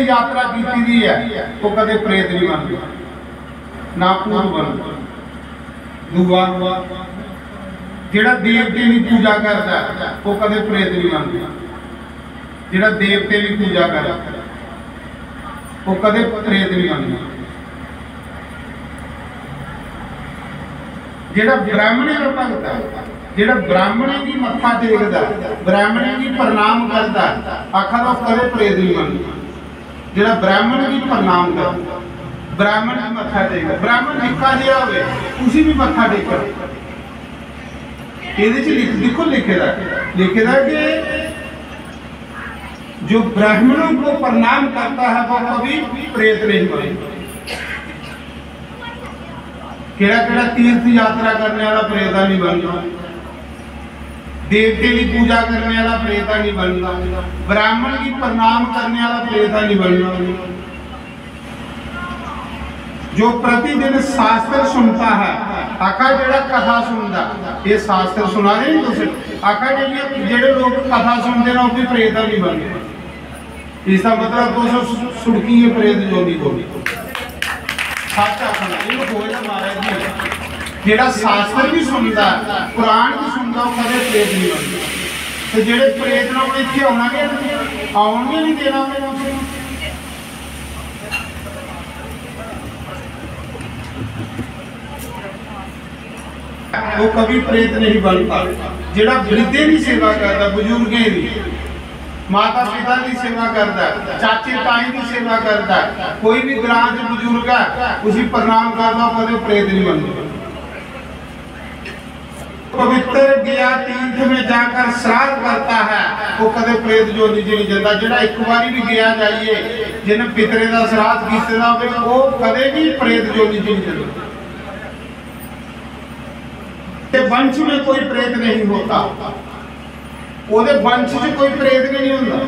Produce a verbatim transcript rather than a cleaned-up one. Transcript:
यात्रा कीती दी ऐ, ओह् कदें प्रेत नहीं बनदा, ना भूत बनदा। दूआ, जेह्ड़ा देवतें दी पूजा करदा ऐ, ओह् कदें प्रेत नहीं बनदा। जेह्ड़ा देवतें दी पूजा करदा, ओह् कदें प्रेत नहीं बनदा। जेह्ड़ा ब्राह्मणें दा भगत ऐ, जेह्ड़ा ब्राह्मणें गी मत्था टेकदा ऐ, ब्राह्मणें गी प्रणाम करदा ऐ, आखा दा, ओह् कदें प्रेत नहीं बनदा। जेह्ड़ा ब्राह्मण गी प्रणाम करदा, ब्राह्मण गी मत्था टेकदा, ब्राह्मण निक्का जेहा होवे, उसी भी मत्था टेकना। एह्दे च लिख-, दिक्खो लिखे दा, लिखे दा कि जो ब्राह्मणों को प्रणाम करता है, वो कभी प्रेत नहीं बनता। केह्ड़ा केह्ड़ा तीर्थ यात्रा करने वाला प्रेता नहीं बनता, देवते की पूजा करने वाला प्रेता नहीं बनता, ब्राह्मण की प्रणाम करने वाला प्रेता नहीं बनता। जो प्रतिदिन शास्त्र सुनता है, आखा जेह्ड़ा कथा सुनदा, ये शास्त्र सुना दे नहीं तुस, आखा जेह्ड़े जेह्ड़े लोग कथा सुनदे ना, ओह् भी प्रेता नहीं बनदे। इसदा मतलब तुस सुड़कियै प्रेत जोगी बोली। सच्च आखना, एह् होए दा महाराज जी। जेह्ड़ा शास्त्र भी सुनदा, कुरान भी सुनदा, ओह् कदें प्रेत नहीं बनदा। ते जेह्ड़े प्रेत न, उ'नें इत्थै औना गै नहीं, औन गै नहीं देना उ'नें। ओह् कभी प्रेत नहीं बनता। जेह्ड़ा वृद्धें दी सेवा करदा, बुजुर्गें दी, माता पिता दी सेवा करदा, चाचे ताएं दी सेवा करदा, कोई भी ग्रां च बुजुर्ग ऐ, उसी प्रणाम करदा, ओह् कदें प्रेत नहीं बनदा। पवित्र गया तीर्थ में जाकर श्राद्ध करता है, वो कदे प्रेत जोनी च नहीं जाता। जेह्ड़ा इक बारी भी गया जाइए, जिन्हें पितरे दा श्राद्ध कीते दा होवे, वो कदे भी प्रेत जोनी च नहीं जाता। ते वंश में कोई प्रेत नहीं होता, ओह्दे वंश च कोई प्रेत गै नहीं होता।